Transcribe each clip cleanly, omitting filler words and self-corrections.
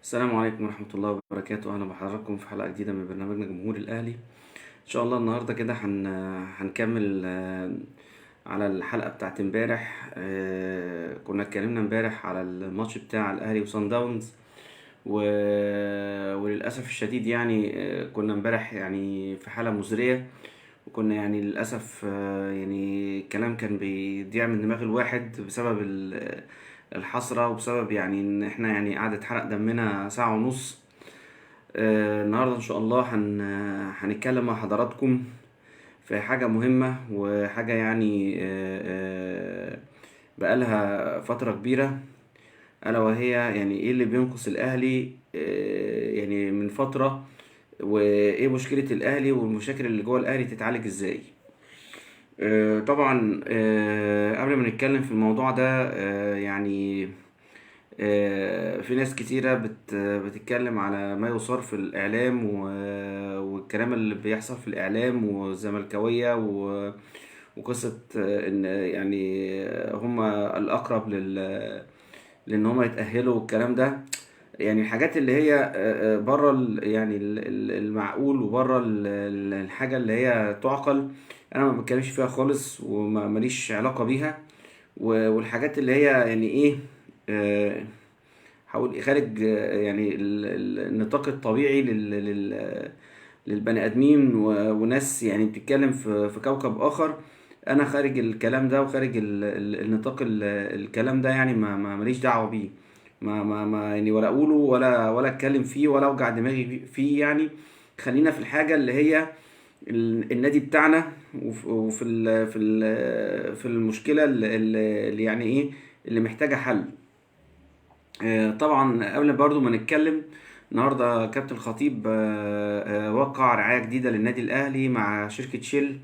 السلام عليكم ورحمة الله وبركاته. أهلا بحضراتكم في حلقة جديدة من برنامجنا جمهور الأهلي. إن شاء الله النهاردة كده هنكمل على الحلقة بتاعت امبارح. كنا اتكلمنا امبارح على الماتش بتاع الأهلي وصن داونز، وللأسف الشديد كنا امبارح في حالة مزرية، وكنا للأسف، الكلام كان بيضيع من دماغ الواحد بسبب الحسرة، وبسبب إن إحنا قعدت حرق دمنا ساعة ونص. النهاردة إن شاء الله هنتكلم مع حضراتكم في حاجة مهمة، وحاجة بقالها فترة كبيرة، ألا وهي إيه اللي بينقص الأهلي من فترة، وإيه مشكلة الأهلي، والمشاكل اللي جوه الأهلي تتعالج إزاي. طبعا، قبل ما نتكلم في الموضوع ده، في ناس كتيرة بتتكلم على ما يثار في الإعلام والكلام اللي بيحصل في الإعلام والزملكاوية وقصة، إن هم الأقرب لإن هم يتأهلوا والكلام ده. الحاجات اللي هي، بره المعقول وبره الحاجة اللي هي تعقل، أنا ما بتكلمش فيها خالص وما ماليش علاقة بيها. والحاجات اللي هي يعني إيه، هقول خارج، النطاق الطبيعي للبني آدمين وناس بتتكلم في كوكب آخر. أنا خارج الكلام ده وخارج النطاق الكلام ده، ماليش دعوة بيه، ولا أقوله ولا أتكلم فيه ولا أوجع دماغي فيه. خلينا في الحاجة اللي هي النادي بتاعنا، وفي في المشكلة اللي يعني إيه اللي محتاجة حل. طبعا قبل برضو ما نتكلم النهارده، كابتن الخطيب، وقع رعاية جديدة للنادي الأهلي مع شركة شيل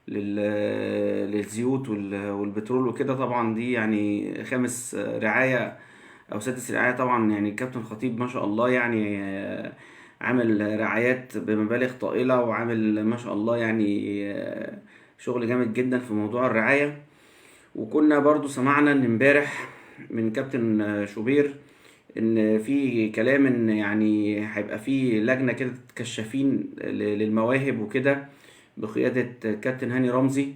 للزيوت والبترول وكده. طبعا دي خامس رعاية أو سادس رعاية. طبعا كابتن الخطيب ما شاء الله عامل رعايات بمبالغ طائلة، وعامل ما شاء الله شغل جامد جدا في موضوع الرعاية. وكنا برضو سمعنا إن امبارح من كابتن شوبير إن في كلام إن هيبقى في لجنة كده كشافين للمواهب وكده بقيادة كابتن هاني رمزي.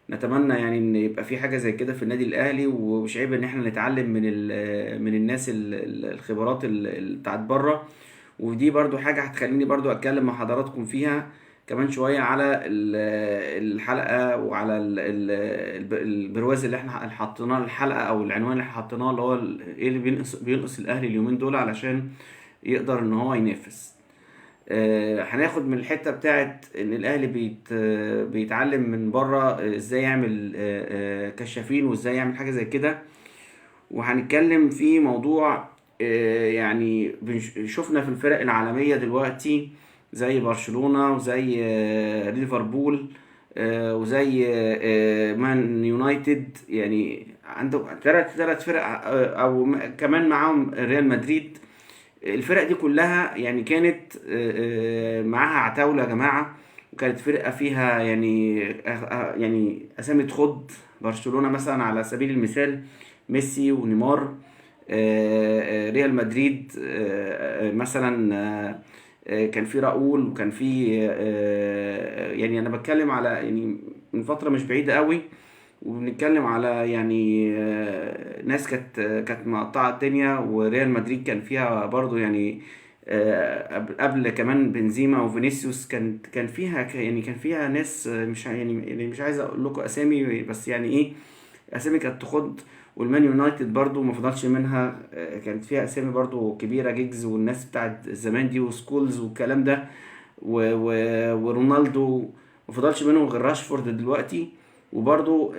نتمنى إن يبقى في حاجة زي كده في النادي الأهلي، ومش عيب إن إحنا نتعلم من الناس الخبرات بتاعت بره. ودي برضو حاجة هتخليني برضو أتكلم مع حضراتكم فيها كمان شوية على الحلقة وعلى البرواز اللي احنا حطيناه للحلقة، أو العنوان اللي احنا حطيناه اللي هو إيه اللي بينقص الأهلي اليومين دول علشان يقدر إن هو ينافس. هناخد من الحتة بتاعت إن الأهلي بيتعلم من بره إزاي يعمل، كشافين وإزاي يعمل حاجة زي كده. وهنتكلم في موضوع، شفنا في الفرق العالمية دلوقتي زي برشلونة وزي، ليفربول، وزي، مان يونايتد، عندك تلات فرق، أو كمان معاهم ريال مدريد. الفرق دي كلها كانت، معاها عتاولة يا جماعة، وكانت فرقة فيها أسامي تخض. برشلونة مثلا على سبيل المثال ميسي ونيمار، ريال مدريد، مثلا، كان في راؤول، وكان في، أنا بتكلم على من فترة مش بعيدة قوي، وبنتكلم على ناس كانت مقطعة الدنيا. وريال مدريد كان فيها برضو قبل كمان بنزيما وفينيسيوس، كان فيها يعني كان فيها ناس، مش يعني مش عايز اقول لكم اسامي، بس يعني ايه اسامي كانت تخض. والمان يونايتد برضو ما فضلش منها، كانت فيها اسامي برضو كبيرة، جيجز والناس بتاعت زمان دي وسكولز والكلام ده ورونالدو، ما فضلش منهم غير راشفورد دلوقتي. وبرضو،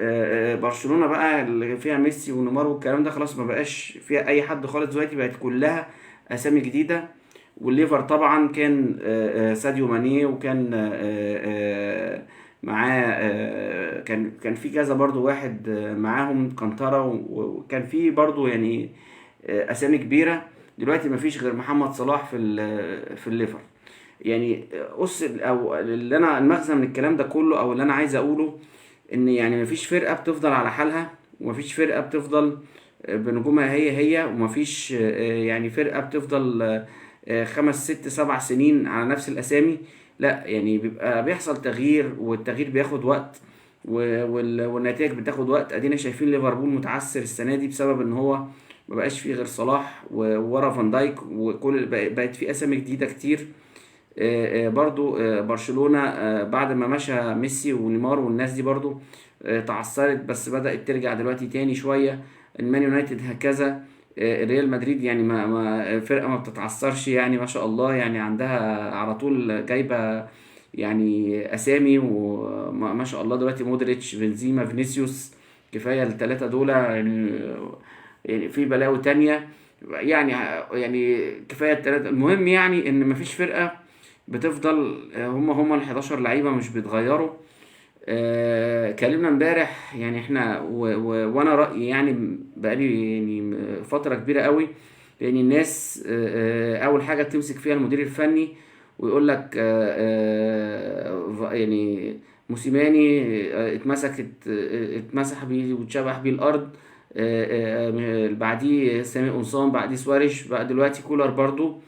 برشلونة بقى اللي فيها ميسي ونيمار والكلام ده خلاص ما بقاش فيها اي حد خالص دلوقتي، بقت كلها اسامي جديدة. والليفر طبعا كان، ساديو ماني، وكان، معاه، كان في كذا برضو واحد، معاهم كانتارا، وكان في برضو اسامي كبيرة. دلوقتي ما فيش غير محمد صلاح في الليفر. قص او اللي انا المغزى من الكلام ده كله، او اللي انا عايز اقوله، ان ما فيش فرقة بتفضل على حالها، وما فيش فرقة بتفضل، بنجومها هي هي، ومفيش يعني فرقة بتفضل 5 6 7 سنين على نفس الأسامي. لا يعني بيبقى بيحصل تغيير، والتغيير بياخد وقت، والنتائج بتاخد وقت. ادينا شايفين ليفربول متعثر السنة دي بسبب ان هو ما بقاش فيه غير صلاح وورا فان دايك، وكل بقت فيه اسامي جديدة كتير. برضو برشلونة بعد ما مشى ميسي ونيمار والناس دي برضو تعثرت، بس بدأت ترجع دلوقتي تاني شوية. المان يونايتد هكذا. ريال مدريد يعني ما فرقة ما بتتعثرش، يعني ما شاء الله، يعني عندها على طول جايبة يعني أسامي، وما شاء الله دلوقتي مودريتش بنزيما فينيسيوس، كفاية التلاتة دول يعني في بلاوي تانية، يعني كفاية التلاتة. المهم يعني إن مفيش فرقة بتفضل هما ال 11 لعيبة مش بيتغيروا. كلمنا امبارح يعني احنا وانا رأيي يعني بقالي يعني فترة كبيرة قوي، لان الناس اول حاجة بتمسك فيها المدير الفني ويقول لك يعني موسيماني اتمسح بيه واتشبح بيه الارض، بعديه سامي قمصان، بعديه سواريش، بعد دلوقتي كولر برضو.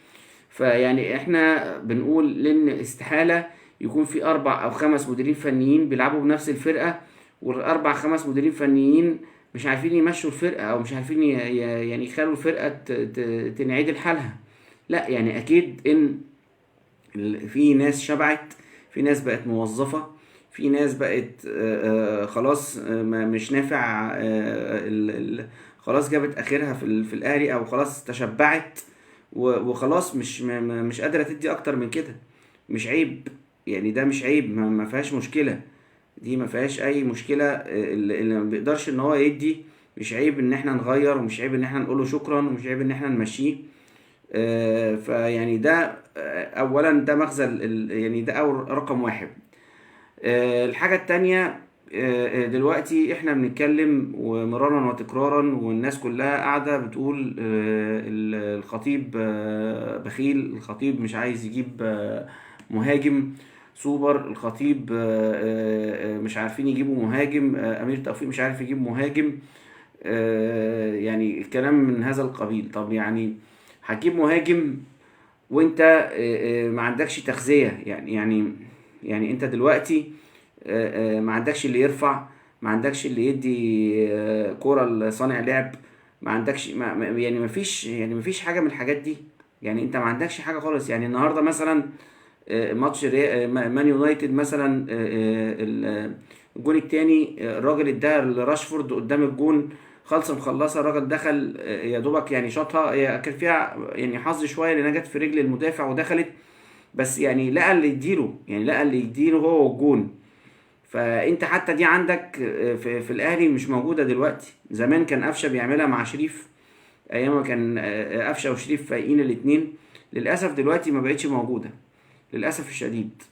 فيعني احنا بنقول لان استحالة يكون في 4 أو 5 مديرين فنيين بيلعبوا بنفس الفرقة، والأربع 5 مديرين فنيين مش عارفين يمشوا الفرقة، أو مش عارفين يخلوا الفرقة تنعدل حالها. لا يعني أكيد إن في ناس شبعت، في ناس بقت موظفة، في ناس بقت خلاص، مش نافع، خلاص جابت آخرها في الأهلي، أو خلاص تشبعت وخلاص مش قادرة تدي أكتر من كده. مش عيب يعني، ده مش عيب، ما فيهاش مشكلة، دي ما فيهاش أي مشكلة. اللي ما بيقدرش إن هو يدي، مش عيب إن إحنا نغير، ومش عيب إن إحنا نقوله شكرا، ومش عيب إن إحنا نمشيه. فيعني ده، أولا ده مغزى يعني ده أول رقم 1. الحاجة التانية، دلوقتي إحنا بنتكلم ومرارا وتكرارا، والناس كلها قاعدة بتقول، الخطيب، بخيل، الخطيب مش عايز يجيب، مهاجم سوبر، الخطيب، مش عارفين يجيبوا مهاجم، أمير توفيق مش عارف يجيب مهاجم، يعني الكلام من هذا القبيل. طب يعني هتجيب مهاجم وانت، ما عندكش تغذية، يعني انت دلوقتي، ما عندكش اللي يرفع، ما عندكش اللي يدي، كورة لصانع لعب، ما عندكش، ما، ما، يعني ما فيش، يعني ما فيش حاجة من الحاجات دي، يعني انت ما عندكش حاجة خالص. يعني النهاردة مثلا، ماتش مان يونايتد مثلا، الجون التاني، الراجل اداها لراشفورد قدام الجون، خلص مخلصه، الراجل دخل، يا دوبك يعني شاطها، هي كان فيها يعني حظ شويه لانها جت في رجل المدافع ودخلت، بس يعني لقى اللي يديله، يعني لقى اللي يديله هو والجون. فانت حتى دي عندك، في الاهلي مش موجوده دلوقتي. زمان كان قفشه بيعملها مع شريف، ايام ما كان، قفشه وشريف فايقين الاتنين، للاسف دلوقتي ما بقتش موجوده للاسف الشديد.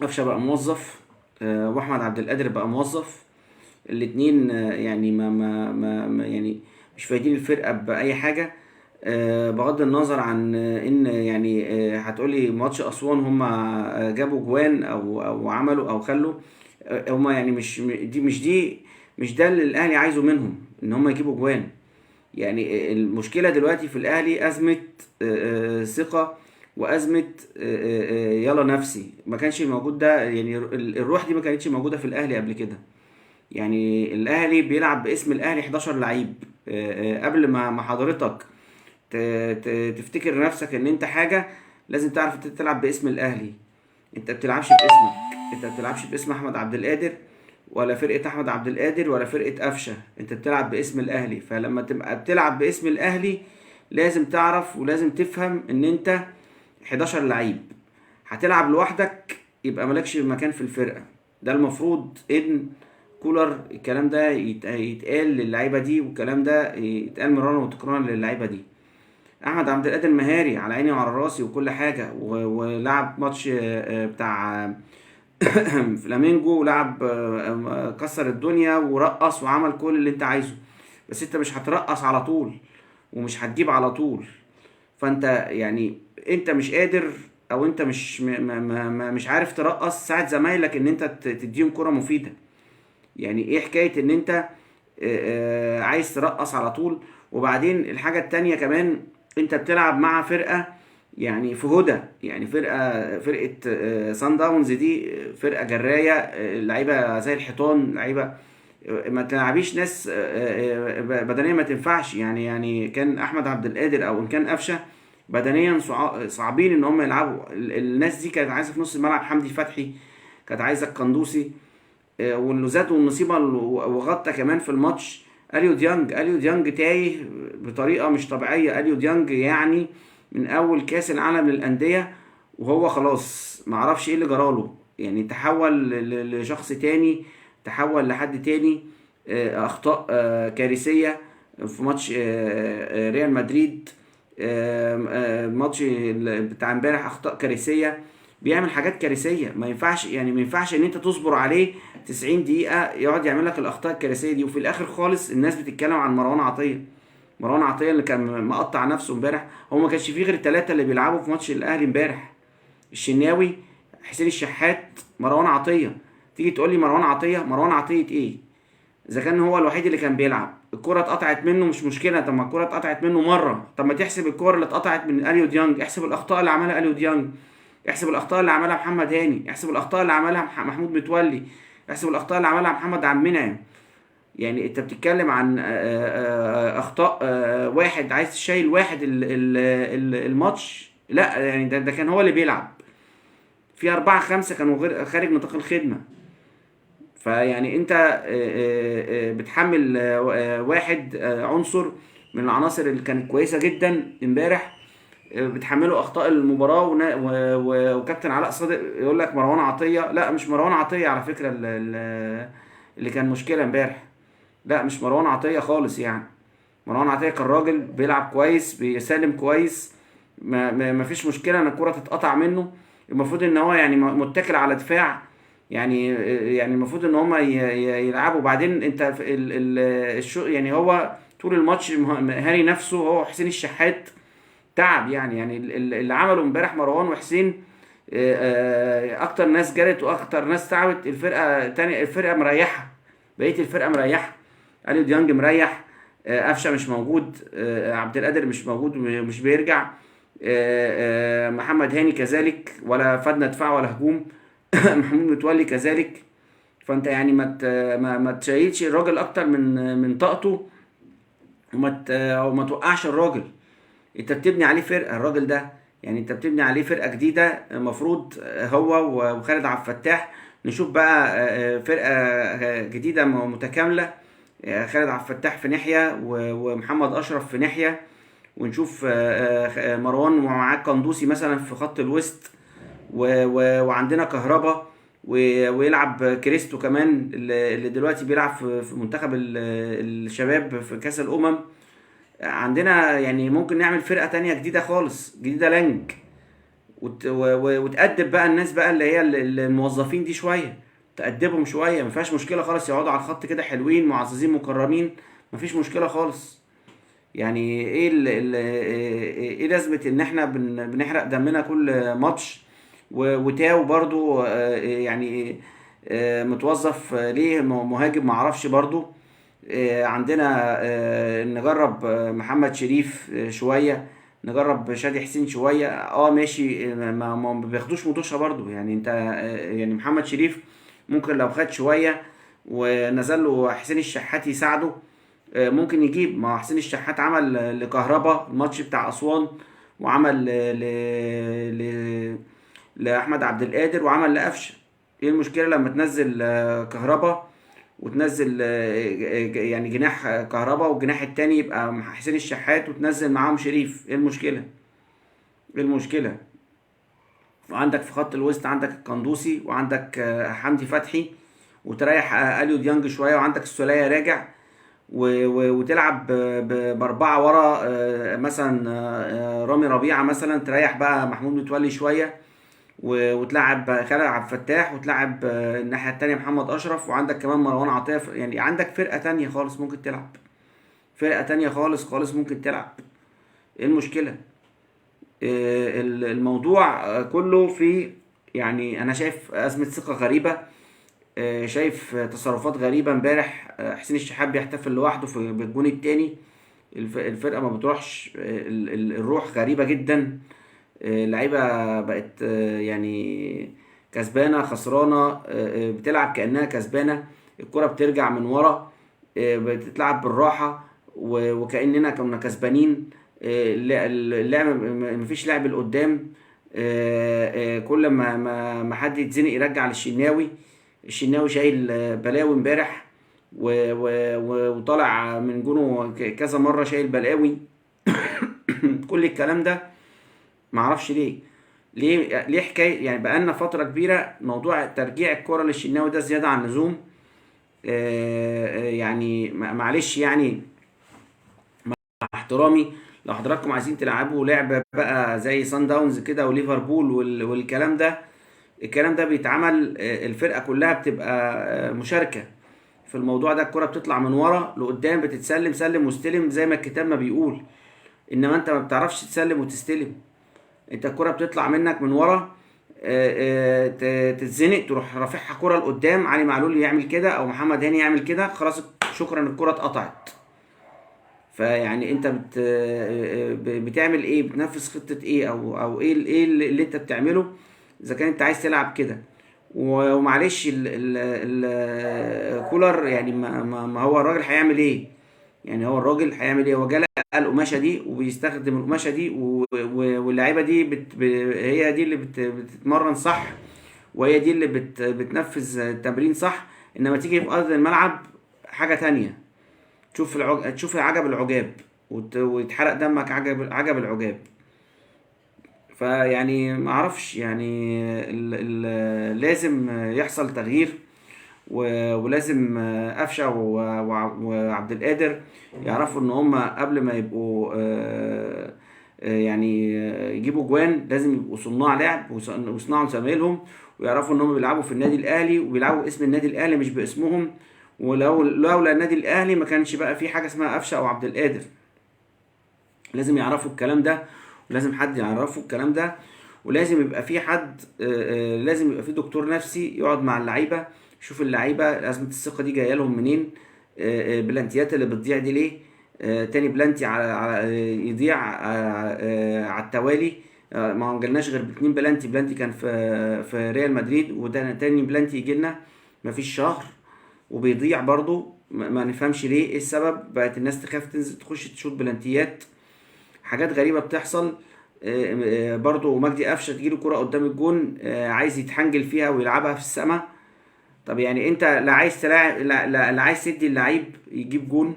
قفشه بقى موظف، واحمد عبد القادر بقى موظف، الاتنين، يعني ما، ما، ما، ما، يعني مش فايدين الفرقه باي حاجه. بغض النظر عن، ان يعني، هتقولي ماتش اسوان هم، جابوا جوان او عملوا او خلوا، هم يعني مش، دي، مش دي، مش ده اللي الاهلي عايزه منهم، ان هم يجيبوا جوان. يعني المشكله دلوقتي في الاهلي ازمه، ثقه، وازمه، يلا نفسي، ما كانش موجود ده، يعني الروح دي ما كانتش موجوده في الاهلي قبل كده. يعني الاهلي بيلعب باسم الاهلي 11 لعيب، قبل ما حضرتك تفتكر نفسك ان انت حاجه، لازم تعرف انت تلعب باسم الاهلي. انت بتلعبش باسمك، انت بتلعبش باسم احمد عبد القادر ولا فرقه احمد عبد القادر ولا فرقه قفشه، انت بتلعب باسم الاهلي. فلما تبقى بتلعب باسم الاهلي لازم تعرف ولازم تفهم ان انت 11 لعيب، هتلعب لوحدك يبقى مالكش مكان في الفرقه. ده المفروض ان كولر الكلام ده يتقال للعيبه دي، والكلام ده يتقال مرارا وتكرارا للعيبه دي. احمد عبد القادر مهاري على عيني وعلى راسي وكل حاجه، ولعب ماتش، بتاع فلامينجو، ولعب، كسر الدنيا ورقص وعمل كل اللي انت عايزه، بس انت مش هترقص على طول ومش هتجيب على طول. فانت يعني انت مش قادر، او انت مش مش عارف ترقص ساعة زمايلك ان انت تديهم كرة مفيدة. يعني ايه حكاية ان انت، عايز ترقص على طول. وبعدين الحاجة التانية كمان، انت بتلعب مع فرقة يعني في هدى، يعني فرقة سان داونز دي فرقة جراية، لعيبة زي الحيطان، لعيبة ما تلعبيش ناس بدنيا ما تنفعش. يعني كان احمد عبد القادر او ان كان قفشه بدنيا صعبين ان هم يلعبوا. الناس دي كانت عايزه في نص الملعب حمدي فتحي، كانت عايزه القندوسي، واللوزات والنصيبه وغطى كمان في الماتش اليو ديانج. اليو ديانج تايه بطريقة مش طبيعية. اليو ديانج يعني من اول كاس العالم للاندية وهو خلاص ما اعرفش ايه اللي جراله، يعني تحول لشخص تاني، تحول لحد تاني. اخطاء كارثية في ماتش ريال مدريد، ماتش بتاع امبارح اخطاء كارثية، بيعمل حاجات كارثية ما ينفعش. يعني ما ينفعش ان انت تصبر عليه 90 دقيقة يقعد يعمل لك الاخطاء الكارثية دي. وفي الاخر خالص الناس بتتكلم عن مروان عطية، مروان عطية اللي كان مقطع نفسه امبارح. هو ما كانش فيه غير الثلاثة اللي بيلعبوا في ماتش الاهلي امبارح، الشناوي، حسين الشحات، مروان عطية. تيجي تقول لي مروان عطية، مروان عطية ايه؟ اذا كان هو الوحيد اللي كان بيلعب، الكرة اتقطعت منه مش مشكلة. طب ما الكرة اتقطعت منه مرة، طب ما تحسب الكرة اللي اتقطعت من اليو ديانج، احسب الاخطاء اللي عملها اليو ديانج، احسب الاخطاء اللي عملها محمد هاني، احسب الاخطاء اللي عملها محمود متولي، احسب الاخطاء اللي عملها محمد عبد المنعم. يعني انت بتتكلم عن اخطاء، واحد عايز تشيل واحد الماتش، لا يعني ده كان هو اللي بيلعب في 4 5 كانوا غير خارج نطاق الخدمة. فيعني انت بتحمل واحد عنصر من العناصر اللي كانت كويسة جدا امبارح، بتحمله اخطاء المباراة. وكابتن علاء صادق يقول لك مروان عطية، لا مش مروان عطية على فكرة اللي كان مشكلة امبارح، لا مش مروان عطية خالص. يعني مروان عطية كان راجل بيلعب كويس، بيسلم كويس، ما فيش مشكلة ان الكره تتقطع منه. المفروض ان هو يعني متكل على دفاع، يعني المفروض ان هما يلعبوا. بعدين انت في يعني هو طول الماتش هاري نفسه هو حسين الشحات تعب. يعني اللي عمله امبارح مروان وحسين، اكتر ناس جرت واكتر ناس تعبت. الفرقة تاني، الفرقة مريحه، بقية الفرقة مريحه، اليو ديانج مريح، قفشه مش موجود، عبد القادر مش موجود، مش بيرجع، محمد هاني كذلك، ولا فادنا دفاع ولا هجوم، محمود متولي كذلك. فانت يعني ما تشيلش الراجل اكتر من طاقته، وما توقعش الراجل. انت بتبني عليه فرقه، الراجل ده يعني انت بتبني عليه فرقه جديدة، المفروض هو وخالد عبد الفتاح نشوف بقى فرقه جديدة متكاملة، خالد عبد الفتاح في ناحية ومحمد اشرف في ناحية، ونشوف مروان ومعاه قندوسي مثلا في خط الوسط، وعندنا كهربا، ويلعب كريستو كمان اللي دلوقتي بيلعب في منتخب الشباب في كاس الامم. عندنا يعني ممكن نعمل فرقة تانية جديدة خالص، جديدة لانج، وتأدب بقى الناس بقى اللي هي الموظفين دي شوية، تأدبهم شوية، ما فيهاش مشكلة خالص، يقعدوا على الخط كده حلوين معززين مكرمين، ما فيش مشكلة خالص. يعني ايه ايه لازمة ان احنا بنحرق دمنا كل ماتش؟ وتاو برضو، متوظف ليه مهاجم ما اعرفش برضو. عندنا، نجرب، محمد شريف، شوية، نجرب شادي حسين شوية، ماشي، ما بياخدوش مطوشة برضو. يعني انت، يعني محمد شريف ممكن لو خد شوية ونزل له حسين الشحات يساعده، ممكن يجيب. ما حسين الشحات عمل لكهربا الماتش بتاع أسوان، وعمل لأحمد عبد القادر، وعمل لقفشة. ايه المشكلة لما تنزل، كهربا وتنزل، يعني جناح كهربا والجناح التاني يبقى حسين الشحات، وتنزل معاهم شريف؟ ايه المشكلة؟ ايه المشكلة؟ وعندك في خط الوسط عندك القندوسي، وعندك، حمدي فتحي، وتريح، اليو ديانج شوية، وعندك السولية راجع، وتلعب بأربعة ورا، مثلا، رامي ربيعة مثلا، تريح بقى محمود متولي شوية، وتلعب خالد عبد الفتاح، وتلعب، الناحية التانية محمد أشرف، وعندك كمان مروان عطية. يعني عندك فرقة تانية خالص ممكن تلعب، فرقة تانية خالص خالص ممكن تلعب. ايه المشكلة؟ الموضوع، كله في، يعني أنا شايف أزمة ثقة غريبة. شايف تصرفات غريبة امبارح، حسين الشحات بيحتفل لوحده في بالجون التاني. الفرقة ما بتروحش، الروح غريبة جدا. اللعيبة بقت يعني كسبانة خسرانة، بتلعب كأنها كسبانة. الكرة بترجع من ورا، بتتلعب بالراحة، وكأننا كنا كسبانين. اللعب مفيش لعب لقدام. كل ما حد يتزنق يرجع للشناوي. الشناوي شايل بلاوي امبارح، وطالع من جونة كذا مرة شايل بلاوي. كل الكلام ده معرفش ليه، ليه حكاية يعني. بقالنا فترة كبيرة موضوع ترجيع الكرة للشناوي ده زيادة عن اللزوم. يعني معلش، مع احترامي لو حضراتكم عايزين تلعبوا لعبة بقى زي سان داونز كده وليفربول والكلام ده، الكلام ده بيتعمل، الفرقة كلها بتبقى مشاركة في الموضوع ده. الكرة بتطلع من ورا لقدام، بتتسلم سلم واستلم زي ما الكتاب ما بيقول، انما انت ما بتعرفش تسلم وتستلم. انت الكرة بتطلع منك من ورا، تتزنق، تروح رافعها كرة لقدام، علي معلول يعمل كده او محمد هاني يعمل كده، خلاص شكرا الكرة اتقطعت. فيعني انت بتعمل ايه؟ بتنفذ خطة ايه؟ او ايه ايه اللي انت بتعمله اذا كان انت عايز تلعب كده؟ ومعلش كولر يعني ما هو الراجل هيعمل ايه؟ يعني هو الراجل هيعمل ايه؟ هو جه لقى القماشه دي وبيستخدم القماشه دي، واللعيبة دي هي دي اللي بتتمرن صح، وهي دي اللي بتنفذ التمرين صح. انما تيجي في ارض الملعب حاجة تانية، تشوف العجب العجاب، ويتحرق دمك عجب العجاب. فيعني ما اعرفش، يعني لازم يحصل تغيير، ولازم قفشه وعبد القادر يعرفوا ان هم قبل ما يبقوا يجيبوا جوان لازم يبقوا صناع لعب ويصنعوا لزمايلهم، ويعرفوا ان هم بيلعبوا في النادي الاهلي وبيلعبوا باسم النادي الاهلي مش باسمهم. لولا النادي الاهلي ما كانش بقى في حاجة اسمها قفشه او عبد القادر. لازم يعرفوا الكلام ده، ولازم حد يعرفه الكلام ده، ولازم يبقى في حد، لازم يبقى في دكتور نفسي يقعد مع اللعيبة، يشوف اللعيبة ازمة الثقة دي جاية لهم منين، بلانتيات اللي بتضيع دي ليه، تاني بلانتي يضيع، على التوالي، ما جالناش غير باتنين بلانتي، بلانتي كان في ريال مدريد، وده تاني بلانتي يجي لنا مفيش شهر وبيضيع برضو، ما نفهمش ليه، ايه السبب؟ بقت الناس تخاف تنزل تخش تشوط بلانتيات، حاجات غريبة بتحصل. برضو مجدي قفشة تجيله كرة قدام الجون، عايز يتحنجل فيها ويلعبها في السما. طب يعني انت لا عايز تلاعب، لا، لا، لا عايز تدي اللعيب يجيب جون،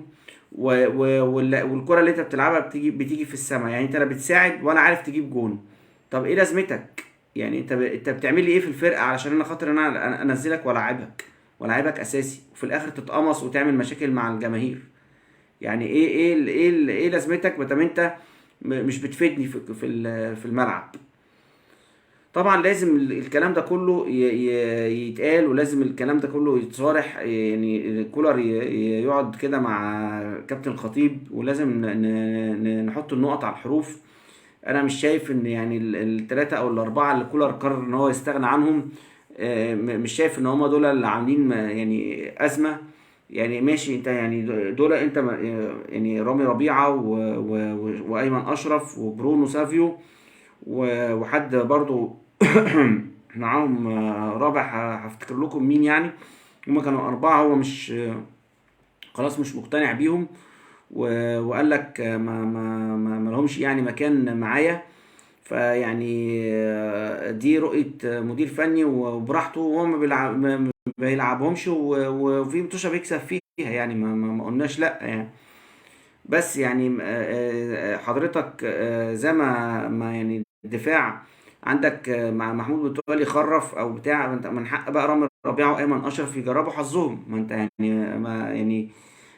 والكرة اللي انت بتلعبها بتيجي في السما، يعني انت لا بتساعد ولا عارف تجيب جون. طب ايه لازمتك؟ يعني انت بتعمل لي ايه في الفرقة علشان انا خاطر انا انزلك والعبك اساسي، وفي الاخر تتقمص وتعمل مشاكل مع الجماهير؟ يعني ايه لازمتك ما دام انت مش بتفيدني في الملعب؟ طبعا لازم الكلام ده كله يتقال، ولازم الكلام ده كله يتصارح. يعني كولر يقعد كده مع كابتن خطيب، ولازم نحط النقط على الحروف. انا مش شايف ان التلاتة او الاربعة اللي كولر قرر ان هو يستغنى عنهم، مش شايف ان هما دول اللي عاملين ازمة. يعني ماشي انت يعني دول انت يعني رامي ربيعة وايمن اشرف وبرونو سافيو وحد برضو معاهم، رابع، هفتكر لكم مين، هما كانوا 4، هو خلاص مش مقتنع بيهم، وقال لك ما لهمش مكان معايا. دي رؤية مدير فني وبراحته، وهو ما بيلعبهمش، وفي متوشة بيكسب فيها، ما قلناش لا بس حضرتك، زي ما الدفاع عندك، مع محمود متولي خرف او بتاع، انت من حق بقى رامي ربيعة وايمن اشرف يجربوا حظهم. ما انت يعني، ما يعني،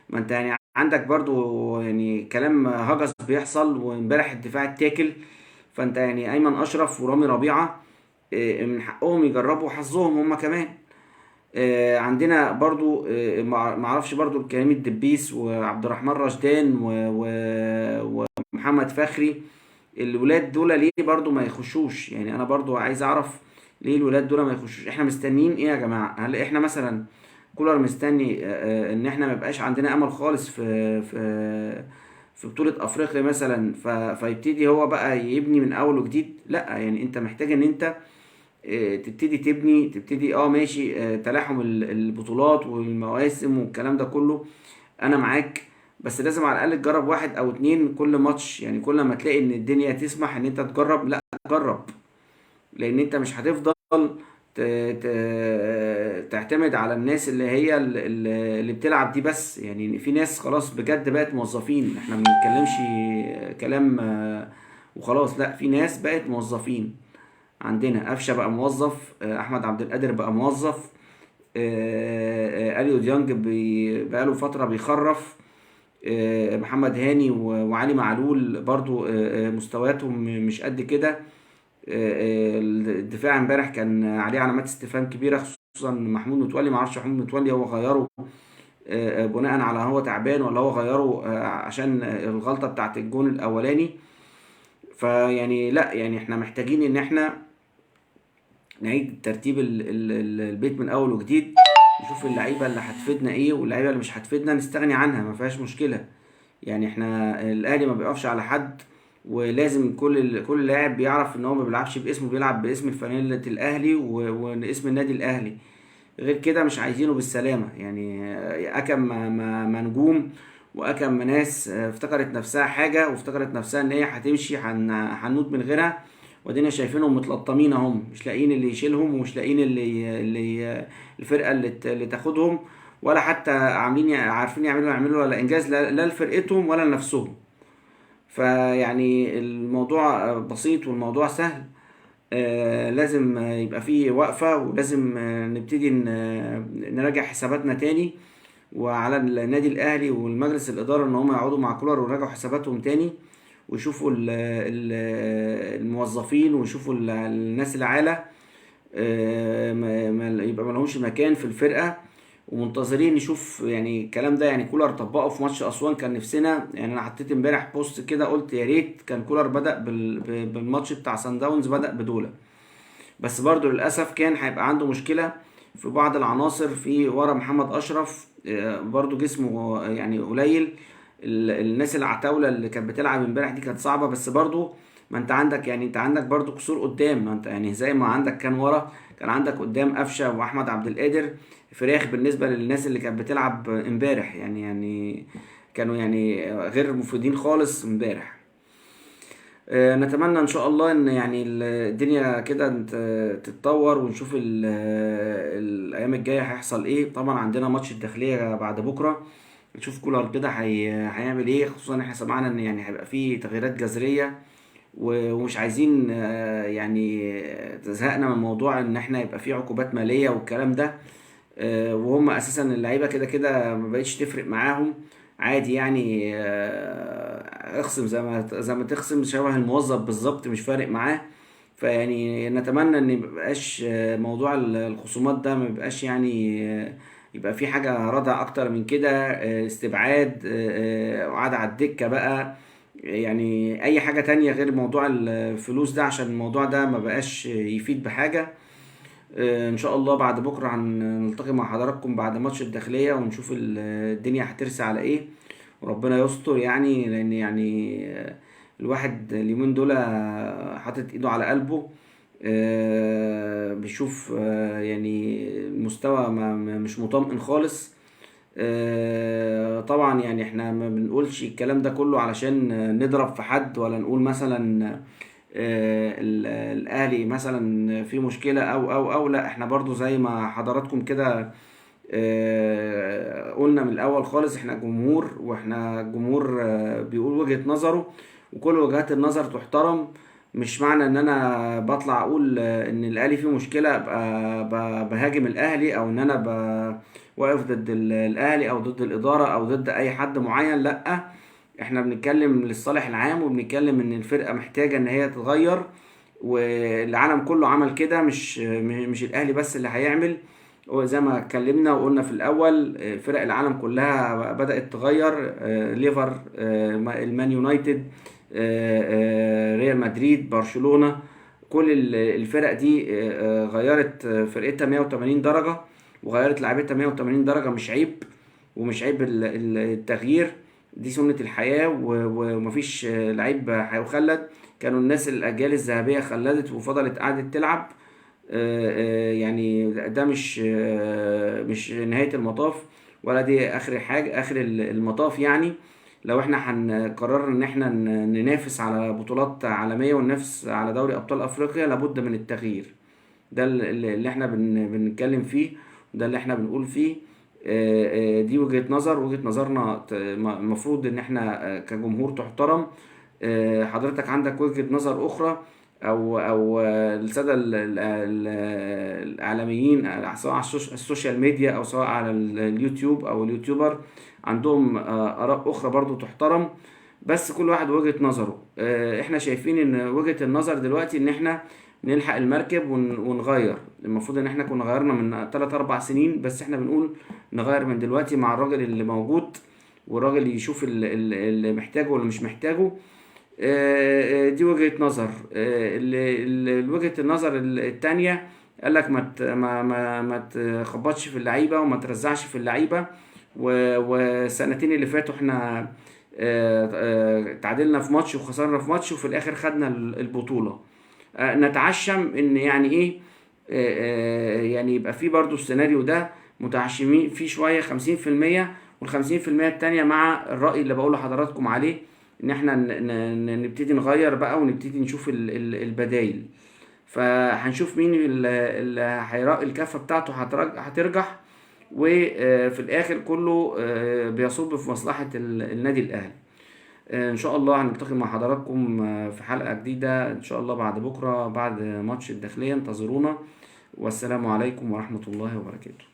ما انت يعني عندك برضو كلام هجس بيحصل، وامبارح الدفاع اتاكل. فانت ايمن اشرف ورامي ربيعة، من حقهم يجربوا حظهم هم كمان. عندنا برضو، ما اعرفش برضو كريم الدبيس وعبد الرحمن رشدان ومحمد فخري، الولاد دول ليه برضو ما يخشوش؟ انا برضو عايز اعرف، ليه الولاد دول ما يخشوش؟ احنا مستنيين ايه يا جماعة؟ هل احنا مثلا كولر مستني ان احنا ما يبقاش عندنا امل خالص في بطولة افريقيا مثلا، فيبتدي هو بقى يبني من اول وجديد؟ لا، يعني انت محتاج ان انت تبتدي تبني، تبتدي ماشي، تلاحم البطولات والمواسم والكلام ده كله، انا معاك، بس لازم على الاقل تجرب 1 او 2 كل ماتش. يعني كل ما تلاقي ان الدنيا تسمح ان انت تجرب، لا جرب، لان انت مش هتفضل تعتمد على الناس اللي هي اللي بتلعب دي بس. يعني في ناس خلاص بجد بقت موظفين، احنا ما بنتكلمش كلام وخلاص، لا في ناس بقت موظفين عندنا. قفشه بقى موظف، احمد عبد القادر بقى موظف، اليو ديانج بقاله فترة بيخرف، محمد هاني وعلي معلول برضو، مستوياتهم مش قد كده. الدفاع امبارح كان عليه علامات استفهام كبيرة، خصوصا محمود متولي. ما اعرفش محمود متولي هو غيره، بناء على هو تعبان ولا هو غيره، عشان الغلطة بتاعت الجون الاولاني. فيعني لا، يعني احنا محتاجين ان احنا نعيد ترتيب البيت من اول وجديد، نشوف اللعيبة اللي هتفيدنا ايه واللعيبة اللي مش هتفيدنا نستغني عنها، ما فيهاش مشكلة. يعني احنا الاهلي ما بيقفش على حد، ولازم كل لاعب بيعرف ان هو ما بيلعبش باسمه، بيلعب باسم الفانيلة الاهلي واسم النادي الاهلي، غير كده مش عايزينه بالسلامة. يعني اكم ما نجوم، واكم ما ناس افتكرت نفسها حاجة وافتكرت نفسها ان هي هتمشي، هنموت من غيرها، وادينا شايفينهم متلطمين اهم، مش لاقيين اللي يشيلهم ومش لاقيين الفرقة اللي تاخدهم، ولا حتى عارفين يعملوا ولا انجاز لا لفرقتهم ولا لنفسهم. فيعني الموضوع بسيط والموضوع سهل، لازم يبقى فيه وقفة، ولازم نبتدي نراجع حساباتنا تاني، وعلى النادي الأهلي والمجلس الإدارة إن هم يقعدوا مع كولر ويراجعوا حساباتهم تاني، ويشوفوا الموظفين، ويشوفوا الناس العالة، يبقى ما لهمش مكان في الفرقة، ومنتظرين نشوف يعني الكلام ده. يعني كولر طبقه في ماتش أسوان، كان نفسنا، يعني أنا حطيت امبارح بوست كده قلت يا ريت كان كولر بدأ بالماتش بتاع سان داونز، بدأ بدولة، بس برضو للأسف كان هيبقى عنده مشكلة في بعض العناصر في ورا محمد أشرف، برضو جسمه يعني قليل، الناس العتاولة اللي كانت بتلعب امبارح دي كانت صعبة، بس برضو ما انت عندك، يعني انت عندك برضو قصور قدام، ما انت يعني زي ما عندك كان ورا كان عندك قدام قفشة وأحمد عبد القادر فراخ بالنسبة للناس اللي كانت بتلعب امبارح، يعني كانوا غير مفيدين خالص امبارح. نتمنى ان شاء الله ان الدنيا كده تتطور، ونشوف الايام الجاية هيحصل ايه. طبعا عندنا ماتش الداخلية بعد بكره، نشوف كولر كده هيعمل ايه، خصوصا ان احنا سمعنا ان هيبقى فيه تغييرات جذرية، ومش عايزين، زهقنا من موضوع ان احنا يبقى فيه عقوبات ماليه والكلام ده، وهم اساسا اللعيبة كده كده ما بقتش تفرق معاهم عادي، اخصم زي ما تخصم، شبه الموظف بالظبط مش فارق معاه. فيعني نتمنى ان ما يبقاش، موضوع الخصومات ده ما يبقاش يبقى في حاجة ردع اكتر من كده، استبعاد، قعدة على الدكة بقى، اي حاجة تانية غير موضوع الفلوس ده، عشان الموضوع ده ما بقاش يفيد بحاجة. ان شاء الله بعد بكرة هنلتقي مع حضراتكم بعد ماتش الداخلية، ونشوف الدنيا هترسى على ايه، وربنا يستر، لان الواحد اليومين دول حاطط ايده على قلبه، بيشوف، المستوى مش مطمئن خالص. طبعا احنا ما بنقولش الكلام ده كله علشان نضرب في حد، ولا نقول مثلا، الاهلي مثلا في مشكلة او او او لا، احنا برضو زي ما حضراتكم كده، قلنا من الاول خالص، احنا جمهور، واحنا جمهور، بيقول وجهة نظره، وكل وجهات النظر تحترم. مش معنى ان انا بطلع اقول، ان الاهلي فيه مشكلة ابقى بهاجم الاهلي، او ان انا واقف ضد الاهلي او ضد الادارة او ضد اي حد معين، لا، احنا بنتكلم للصالح العام، وبنتكلم ان الفرقة محتاجة ان هي تتغير، والعالم كله عمل كده، مش الاهلي بس اللي هيعمل. وزي ما اتكلمنا وقلنا في الاول، فرق العالم كلها بدأت تغير، ليفر، المان يونايتد، ريال مدريد، برشلونة، كل الفرق دي غيرت فرقتها 180 درجة وغيرت لعيبتها 180 درجة. مش عيب، ومش عيب التغيير، دي سنة الحياة، ومفيش لعيب هيخلد. كانوا الناس الأجيال الذهبية خلدت وفضلت قعدت تلعب، يعني ده مش نهاية المطاف ولا دي آخر حاجة، آخر المطاف. يعني لو احنا هنقرر ان احنا ننافس على بطولات عالمية وننافس على دوري أبطال أفريقيا لابد من التغيير. ده اللي احنا بنتكلم فيه، وده اللي احنا بنقول فيه. دي وجهة نظر، وجهة نظرنا المفروض ان احنا كجمهور تحترم. حضرتك عندك وجهة نظر أخرى، أو السادة الإعلاميين، سواء على السوشيال ميديا أو سواء على اليوتيوب أو اليوتيوبر، عندهم آراء أخرى برضو تحترم، بس كل واحد وجهة نظره. احنا شايفين إن وجهة النظر دلوقتي إن احنا نلحق المركب ونغير. المفروض إن احنا كنا غيرنا من 3-4 سنين، بس احنا بنقول نغير من دلوقتي مع الراجل اللي موجود، والراجل يشوف اللي محتاجه واللي مش محتاجه. دي وجهة نظر. وجهة النظر التانية قال لك ما تخبطش في اللعيبة وما ترزعش في اللعيبة، والسنتين اللي فاتوا احنا تعادلنا في ماتش وخسرنا في ماتش وفي الاخر خدنا البطولة. نتعشم ان يعني ايه، يعني يبقى في برضو السيناريو ده متعشمين فيه شوية خمسين في المية، والخمسين في المية التانية مع الرأي اللي بقوله لحضراتكم عليه، ان احنا نبتدي نغير بقى ونبتدي نشوف البدايل. فهنشوف مين اللي هيرأي الكفة بتاعته هترجح، وفي الاخر كله بيصب في مصلحة النادي الاهلي. ان شاء الله هنلتقي مع حضراتكم في حلقة جديدة ان شاء الله بعد بكرة بعد ماتش الداخلية. انتظرونا، والسلام عليكم ورحمة الله وبركاته.